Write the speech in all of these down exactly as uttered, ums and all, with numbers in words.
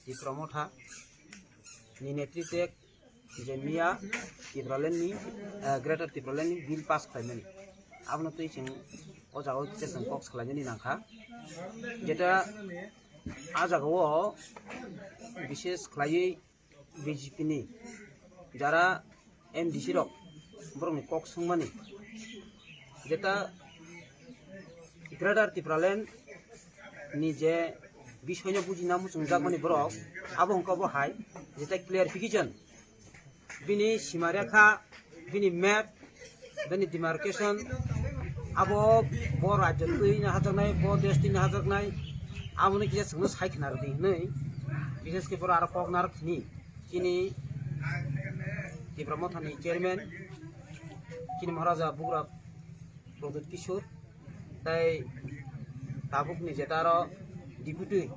Tipra Motha ni netritwe je miya Tipraland ni, eh, Greater Tipraland ni bill pass khlaimani, abono twi chwng o jaga o kisa chwng kok salainani nangkha. Jeta a jaga o bishes khlaiwi B J P ni jara M D C rok borokni kok swngmani, jeta Greater Tipraland ni je bisoino bujina muchungjakmani borok, abo hwnkha bo hai jeta clarification, bini simarekha, bini map, bini demarcation, abo bo rajyo twi no hajaknai, bo desh twi no hajaknai, aboni kisa chwngno sai khna rwdi hwnwi, bishes khe borok aro kok narwk hini. Chini Tipra Motha ni chairman, chini Maharaja Bugra Pradyut Kishore, tei tabuk ni jeta aro Deputy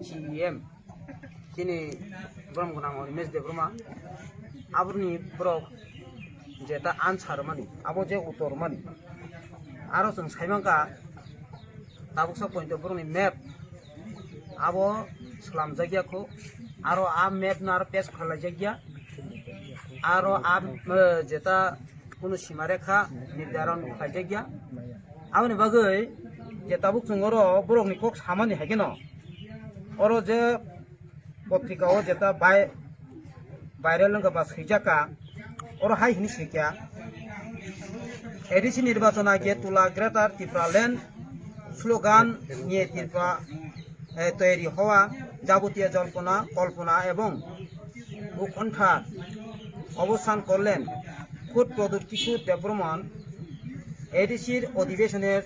C E M, chini borom gwnang Animesh Debbarma, aborni borok jeta answer mani, abo je uttor mani, aro chwng sai mankha, tabuk sa point borokni map abo slamjakya kho, aro a map no aro pass khwlaijakya, aro a, eh, jeta kunu simarekha nirdaron khlaijakya. Aboni bagwi je tabuk chwng oro borokni kok samani hai kheno, oro je potrika o jeta bai viral wngkha ba swijak kha, oro hai hini swi kha, A D C nirbachon age tula Greater Tipraland slogan niye Tripura, eh, toyari howa, jabotiya jalpona, kolpona ebong ukontha obosan korlen. Khud Pradyut Kishore Debbarman A D C-র অধিবেশনের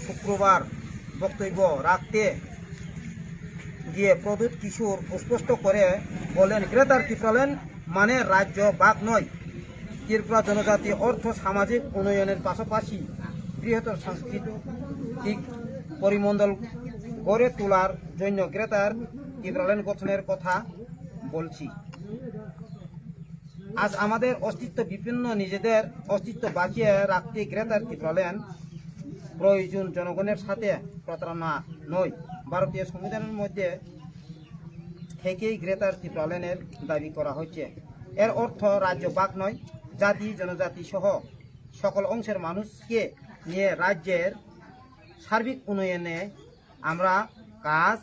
শুক্রবার বক্তব্য রাখতে গিয়ে প্রদ্যুৎ কিশোর স্পষ্ট করে বলেন, গ্রেটার ত্রিপুরাল্যান্ড মানে রাজ্য ভাগ নয়। ত্রিপুরা জনজাতি অর্থ সামাজিক উন্নয়নের পাশাপাশি বৃহত্তর সাংস্কৃতিক পরিমণ্ডল গড়ে তোলার জন্য গ্রেটার ত্রিপুরাল্যান্ড গঠনের কথা বলছি। আজ আমাদের অস্তিত্ব বিপন্ন, নিজেদের অস্তিত্ব বাঁচিয়ে রাখতে গ্রেটার ত্রিপুরাল্যান্ড প্রয়োজন, জনগণের সাথে প্রতারণা নয়। ভারতীয় সংবিধানের মধ্যে থেকেই গ্রেটার ত্রিপুরাল্যান্ডের দাবি করা হয়েছে। এর অর্থ রাজ্য ভাগ নয়, জাতি, জনজাতি সহ সকল অংশের মানুষকে নিয়ে রাজ্যের সার্বিক উন্নয়নে আমরা কাজ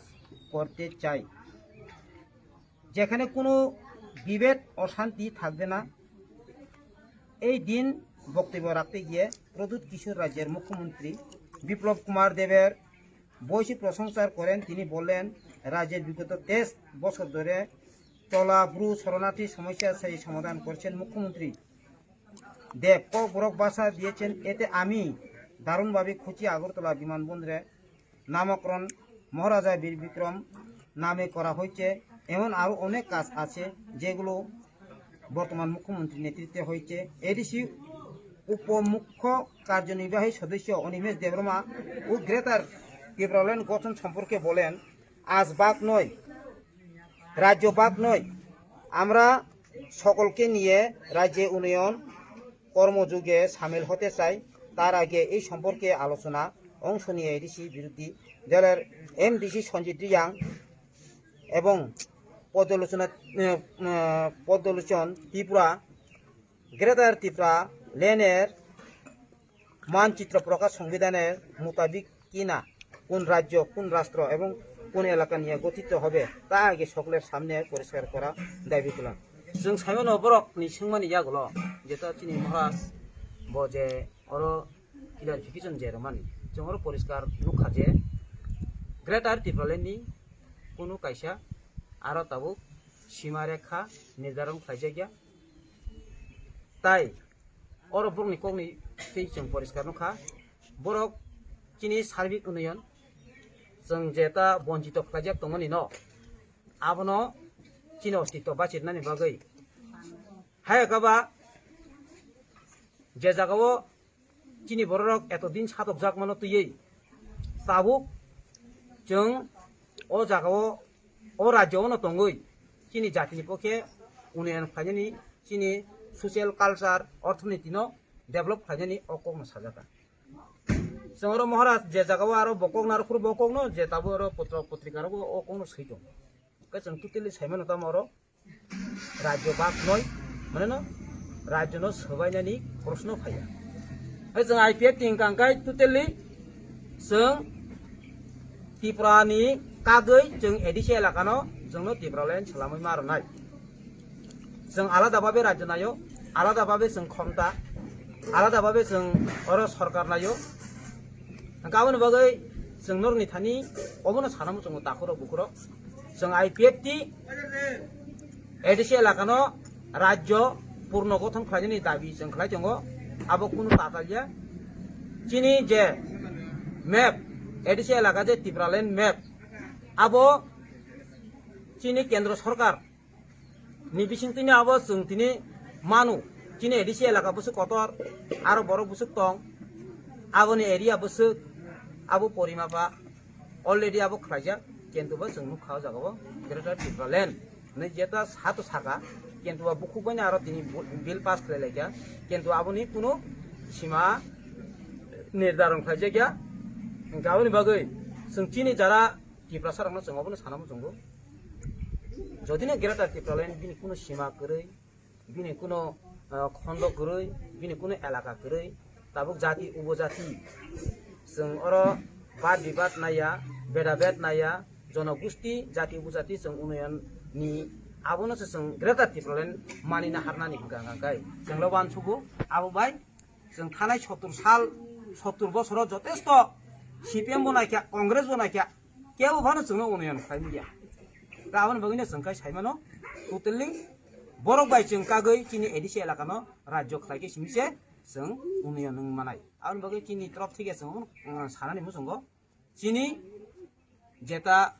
করতে চাই। যেখানে কোনো বিভেদ অশান্তি থাকবে না। এই দিন বক্তব্য রাখতে গিয়ে প্রদ্যুৎ কিশোর রাজ্যের মুখ্যমন্ত্রী বিপ্লব কুমার দেবের ভূয়সী প্রশংসা করেন। তিনি বলেন, রাজ্যের বিগত তেইশ বছর ধরে চলা ব্রু শরণার্থী সমস্যা সেই সমাধান করছেন মুখ্যমন্ত্রী দেব। ককবরক ভাষা দিয়েছেন, এতে আমি দারুণভাবে খুশি। আগরতলা বিমানবন্দরে নামকরণ মহারাজা বীর বিক্রম নামে করা হয়েছে। এমন আরও অনেক কাজ আছে, যেগুলো বর্তমান মুখ্যমন্ত্রীর নেতৃত্বে হয়েছে। এডিসি উপমুখ্য কার্যনির্বাহী সদস্য অনিমেষ দেববর্মা ও গ্রেটার ত্রিপুরাল্যান্ড গঠন সম্পর্কে বলেন, আজ ভাগ নয়, রাজ্য ভাগ নয়, আমরা সকলকে নিয়ে রাজ্যে উন্নয়ন কর্মযোগে সামিল হতে চাই। তার আগে এই সম্পর্কে আলোচনা অংশ নিয়ে এডিসি বিরোধী দলের এমডিসি সঞ্জিত রিয়াং এবং পর্যালোচনা, আহ, আহ, পর্যালোচন ত্রিপুরা গ্রেটার ত্রিপুরাল্যান্ডের মানচিত্র প্রকাশ সংবিধানের মোতাবেক কি না, কোন রাজ্য, কোন রাষ্ট্র এবং কোন এলাকা নিয়ে গঠিত হবে, তা আগে সকলের সামনে পরিষ্কার করা দাবি তুললাম। Chwng saimano borok ni swngmani yagulo, jeta chini Maharaj bo je oro clarification je romani, chwng oro poriskar nukha je Greater Tipraland ni kunu kaisa aro tabuk sima rekha nirdaron khlaijakya. Tai oro borokni kokni twi chwng poriskar nukha, borok chini sarbik unnoyon, chwng jeta bonchito khlaijak tongmani no, abono chini ostitto bachirnani bagwi. Hayakaba je jagao chini bororok etodin satokjakmano twiwi tabuk chwng o jagao, o rajyo-ono tongwi chini jatini pokhe unnoyon khlainani, chini social, culture, orthonitino develop khlainani o kokno sajaka. Chwng oro Maharaj je jagao aro bo kokno aro phuru bo kokno je tabuk oro potro potrika rogo o kokno swi tongo. Chwng totally saimano tamo oro rajyo bak noi, mane no rajyo no swbainani proshno phaiya. Hai chwng I P F T hwnkha hwnkhe totally chwng Tripura ni kagwi chwng A D C elaka no chwngno Tipraland salamwi ma rwnai. Chwng alada babe rajyo nayo, alada babe chwng khomta, alada babe chwng oro sorkar nayo. Hwnkhe aboni bagwi chwng norokni thani obono sana muchungo takhurok bukhurok. Chwng I P F T A D C elakano rajyo purno gothon khlainani dabi chwng khlai tongo. Abo kunu tatalya. Chini je map, A D C elaka je Tipraland map, abo chini kendro sorkar ni bisingtwino abo chwng tini manu, chini A D C elaka bwswk kotor, aro borok bwswk tong, aboni area bwswk, abo porimapa already abo khlaijak, kintu bo chwng nukha o jaga o Greater Tipraland hinwi jeta sato saka, kintu bo bukhuk baino aro tini bu-, bill pass khlai laikha, kintu aboni kunu sima nirdaron khlaijak ya. Hwnkhe aboni bagwi chwng chini jara Tiprasa rokno chwng obono sana muchungo. Jodi no Greater Tipraland bini kuno sima kwrwi, bini kuno, ah, khondo kwrwi, bini kuno elaka kwrwi, tabuk jati upojati chwng oro bad bibad naiya, bedabed naiya, jonogosti jati upojati chwng unnoyon ni abono se chwng Greater Tipraland manina harnani hwnkha hwnkha khe chwngno uansugo abo bai. Chwng thanai sottur sal, sottur bosoro jotesto C P M bo naikha, Congress bo naikha, kebo phano chwngno unoyon khlai manya. Ta aboni bagwino chwng khai saimano, totally borok bai chwng kagwi chini A D C elakano rajyo khlai khe simi se chwng unoyon wng manai. Aboni bagwi chini torof thike chwng, um, sanani muchungo. Chini jeta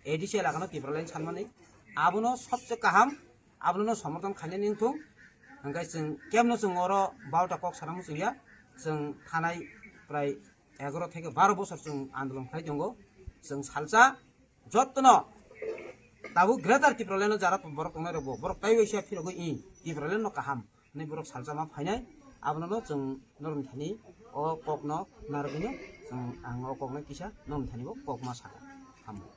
A D C elakano Tipraland sanmani, abono sobse kaham, abono somorthon khainani wngthung. Hwnkhe chwng kemno chwng oro baroh ta kok sana muchungya, chwng thanai prai egaroh theke baroh bosor chwng andolon khlai tongo. Chwng salsa jottono tabuk Greater Tipraland-o jara borok tongnai rokbo borok tai waisa phirogwi i Tipraland-no kaham hinwi borok salsa ma phainai, abono chwng norokni thani o kokno narwgwino chwng ang o kokno kisa norokni thani bo kok ma sakha. Hambai.